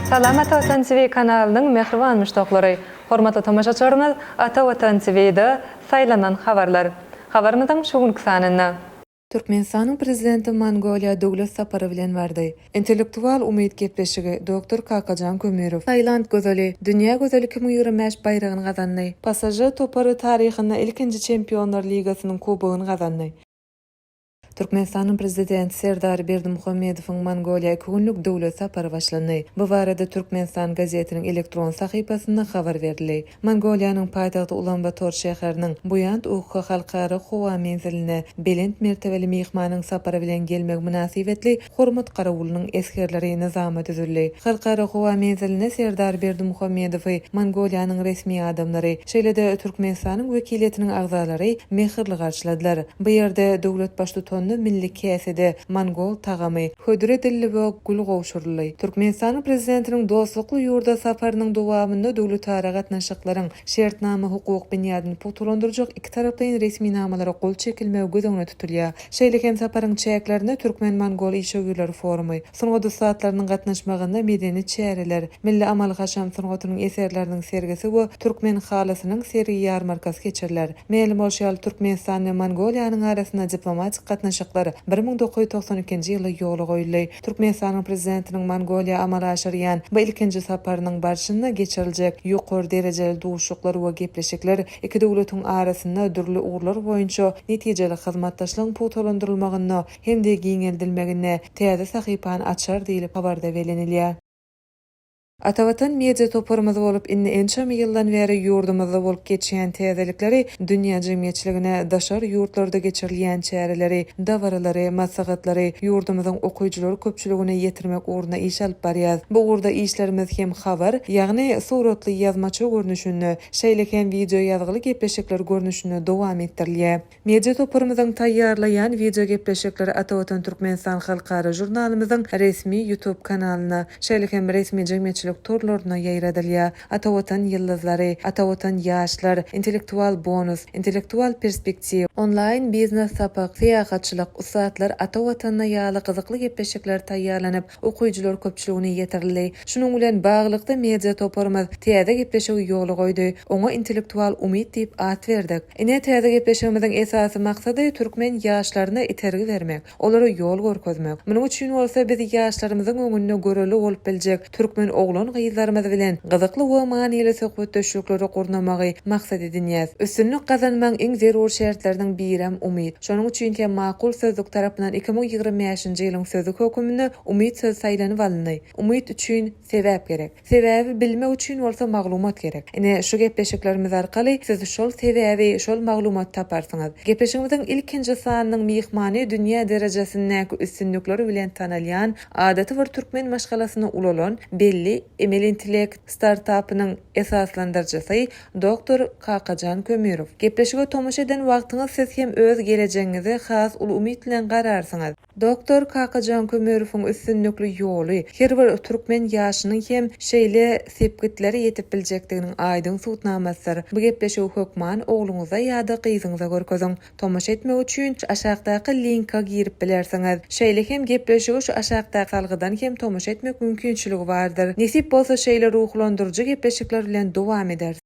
Salam Ata Watan TV kanalynyň mähriban muşdaklary! Hormatly tomaşaçylarymyz Ata Watan TV-de Saýlanan habarlar. Habarymyzyň şu günki sanynda. Türkmenistanyň Prezidenti Mongoliýa döwlet sapary bilen bardy. Intellektual umyt gepleşigi, doktor Kakajan Kömürow. Tailand gözeli, Dünýä gözeli 2025 baýragyny gazandy. PSŽ topary taryhynda ilkinji Çempionlar ligasynyň kubogyny gazandy. Türkmenistanyň Prezidenti Serdar Berdimuhamedowyň Mongoliýa iki günlük döwlet sapary başlandy. Bu barada Türkmenistan gazetiniň elektron sahypasynda habar berildi. Mongoliýanyň paýtagty Ulan-Bator şäheriniň Buýant-Ukha halkara howa menziline belent mertebeli myhmanyň sapary bilen gelmegi mynasybetli Hormat garawulynyň esgerleri nyzama düzüldi. Halkara howa menziline Serdar Berdimuhamedowy Mongoliýanyň resmi adamlary, şeýle-de Türkmenistanyň wekiliýetiniň agzalary mähirli garşyladylar. Bu ýerde döwlet Baştutanyna milli käsede mongol tagamy, hödür edildi we gül gowşuryldy. Türkmenistanyň Prezidentiniň dostlukly ýurda saparynyň dowamynda döwletara gatnaşyklaryň şertnama-hukuk binýadyny pugtalandyrjak ikitaraplaýyn resminamalara gol çekilmegi göz öňünde tutulýar. Şeýle hem saparyň çäklerinde Türkmen-mongol işewürleri forumy, sungat ussatlarynyň gatnaşmagynda medeni çäreler, milli amaly-haşam sungatynyň eserleriniň sergisi we türkmen halysynyň sergi-ýarmarkasy geçiriler. Mälim bolşy ýaly, Türkmenistan we Mongoliýanyň arasynda diplomatik gatnaşyklar 1992-nji ýylda ýola goýuldy. Türkmenistanyň Prezidentiniň Mongoliýa amala aşyrýan bu ilkinji saparynyň barşynda geçiriljek ýokary derejeli duşuşyklar we gepleşikler iki döwletiň arasynda dürli ugurlar boýunça netijeli hyzmatdaşlygyň pugtalandyrylmagynda hem-de giňeldilmeginde täze sahypany açar diýlip habarda bellenilýär. Atavatan media toparymyz bolup indi ençeme ýyldan bäri ýurdumyzda bolup geçýän täzelikleri dünýä jemgyýetçiligine daşary ýurtlarda geçirilýän çäreleri, dabaralary, maslahatlary ýurdumyzyň okyjylar köpçüligine ýetirmek ugrunda iş alyp barýas. Bu ugurda işlerimiz hem habar, ýagny suratly ýazmaça görnüşinde, şeýle hem wideoýazgyly gepleşikler görnüşinde dowam etdirilýär. Media toparymyzyň taýýarlaýan wideogepleşikleri Atavatan Türkmenistan halkara žurnalymyzyň resmi YouTube kanalynda, şeýle hem resmi jemgyýetçilik torlarynda ýaýradylýar. Atavatan ýyldyzlary, Atavatan ýaşlar, Intellektual bonus, Intellektual perspektiw, Onlaýn biznes sapak, Syýahatçylyk, Ussatlar ata Watanyna ýaly gyzykly gepleşikler taýýarlanyp, okyjylar köpçüligine ýetirildi. Şunuň bilen baglylykda media toparymyz täze gepleşigi ýola goýdy. Oňa Intellektual umyt diýip at berdik. Ine, täze gepleşigimiziň esasy maksady türkmen ýaşlaryna itergi bermek, olara ýol görkezmek. Munuň üçin bolsa biz ýaşlarymyzyň öňünde görelde bolup biljek türkmen oglan-gyzlarymyz bilen gyzykly we manyly söhbetdeşlikleri gurnamagy maksat edinýäs. Üstünlik gazanmagyň iň zerur şertleriniň birem umyt. Şonuň üçin hem Makul sözlük tarapyndan 2025-nji ýylyň sözi höküminde umyt sözi saýlanyp alyndy. Umyt üçin sebäp gerek. Sebäbi bilmek üçin bolsa maglumat gerek. Ine, şu gepleşiklerimiz arkaly siz şol sebäbi, şol maglumaty taparsyňyz. Gepleşigimiziň ilkinji sanynyň myhmany dünýä derejesindäki üstünlikleri bilen tanalýan, adaty bir türkmen maşgalasynda ulalan, belli emeli intellekt startapynyň esaslandyryjysy doktor Kakajan Kömürow. Gepleşige tomaşa eden wagtyňyz siz hem öz gelejegiňize has uly umyt bilen gararsyňyz. Doktor Kakajan Kömürowyň üstünlikli ýoly, her bir türkmen ýaşynyň hem şeýle sepgitlere ýetip biljekdiginiň aýdyň subutnamasydyr. Bu gepleşigi hökman ogluňyza ýa-da gyzyňyza görkeziň. Tomaşa etmek üçin şu aşakdaky linka girip bilersiňiz. Şeýle hem gepleşigi şu aşakdaky salgydan hem tomaşa etmek mümkinçiligi bardyr. Nesip bolsa şeýle ruhlandyryjy gepleşikler bilen dowam ederis.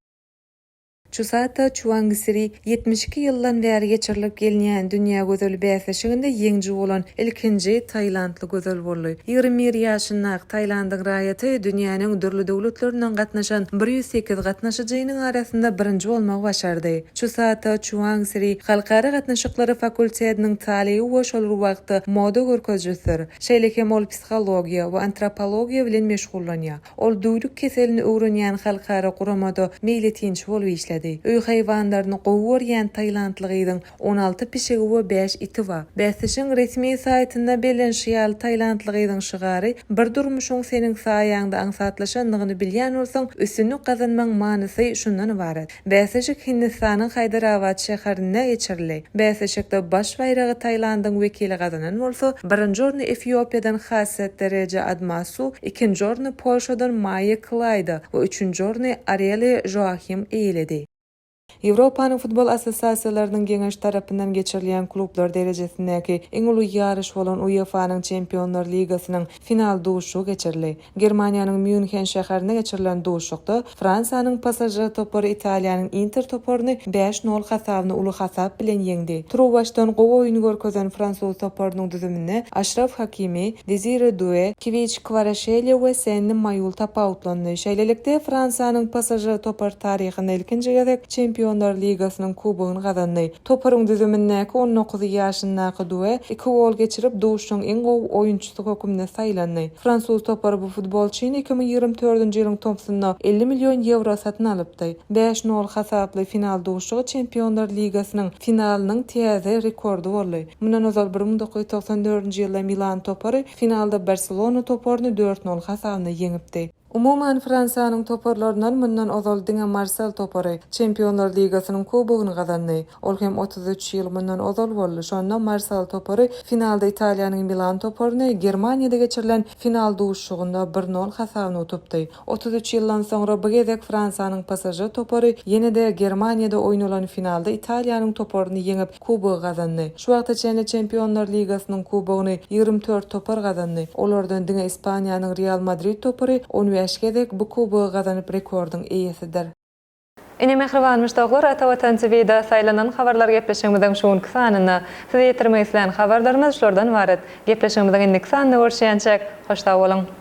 Çusata Çuangsiri 72 ýyldan bäri geçirilip gelinýän Dünýä gözeli bäsleşiginde ýeňiji bolan ilkinji tailandly gözel boldy. 21 ýaşyndaky Tailandyň raýaty dünýäniň dürli döwletlerinden gatnaşan 108 gatnaşyjynyň arasynda birinji bolmagy başardy. Çusata Çuangsiri Halkara gatnaşyklary fakultetiniň talyby we şol bir wagtda moda görkezijisidir. Şeýle hem ol psihologiýa we antropologiýa bilen meşgullanýar. Ol düwnük keselini öwrenýän halkara guramada meýletinçi bolup işledi. Öý haýwanlaryny gowy görýän tailandly gyzyň 16 pişigi we bäş iti bar. Bäsleşigiň resmi saýtynda bellenişi ýaly, tailandly gyzyň şygary, Bir durmuşyň seniň saýaňda aňsatlaşandygyny bilýän bolsaň, üstünlik gazanmagyň manysy şundan ybarat. Bäsleşik Hindistanyň Haýdarabat şäherinde geçirildi. Bäsleşikde baş baýragy Tailandyň wekili gazanan bolsa, birinji orny Efiopiýadan Hasset Dereje Admasu, ikinji orny Polşadan Maýa Klaýda we üçünji orny Areli Joahim eýeledi. Ýewropanyň futbol assosiasiýalarynyň geňeşi tarapyndan geçirilýän klublar derejesindäki iň uly ýaryş bolan UEFA-nyň Çempionlar ligasynyň final duşuşygy geçirildi. Germaniýanyň Mýunhen şäherinde geçirilen duşuşykda Fransiýanyň PSŽ topary Italiýanyň Inter toparyny bäş nol hasabyna uly hasap bilen ýeňdi. Turuwbaşdan gowy oýun görkezen fransuz toparynyň düzüminde Aşraf Hakimi, Dezire Due, Kwiç Kwaraşeliýa we Senni Maýul tapawutlandy. Şeýlelikde, Fransiýanyň PSŽ topary taryhynda ilkinji gezek Çempionlar ligasynyň kubogyny gazandy. Toparyň düzümindäki 19 ýaşyndaky Due iki gol geçirip, duşuşygyň iň gowy oýunçysy hökmünde saýlandy. Fransuz topary bu futbolçyny 2024-nji ýylyň tomsunda 50 million ýewro satyn alypdy. Bäş nol hasaply final duşuşygy Çempionlar ligasynyň finalynyň täze rekordy boldy. Mundan ozal 1994-nji ýylda Milan topary finalda Barselona toparyny dört nol hasabynda ýeňipdi. Umuman, Fransiýanyň toparlaryndan mundan ozal diňe Marsel topary Çempionlar ligasynyň kubogyny gazandy. Ol hem 33 ýyl mundan ozal boldy. Şonda Marsel topary finalda Italiýanyň Milan toparyny Germaniýada geçirilen final duşuşygynda bir nol hasabyna utupdy. 33 ýyldan soňra bu gezek Fransiýanyň PSŽ topary ýene-de Germaniýada oýnalan finalda Italiýanyň toparyny ýeňip, kubogy gazandy. Şu wagta çenli Çempionlar ligasynyň kubogyny 24 topar gazandy. Olardan diňe Ispaniýanyň Real Madrid topary 15 gezek bu kubogy gazanyp rekordyň eýesidir. Ine mähriban muşdaklar Ata Watan TV-da saýlanan habarlar gepleşigimiziň şu günki sanynda size ýetirmek islän habarlarymyz şulardan ybarat. Gepleşigimiziň indiki sanynda görüşýänçäk, hoş sag boluň!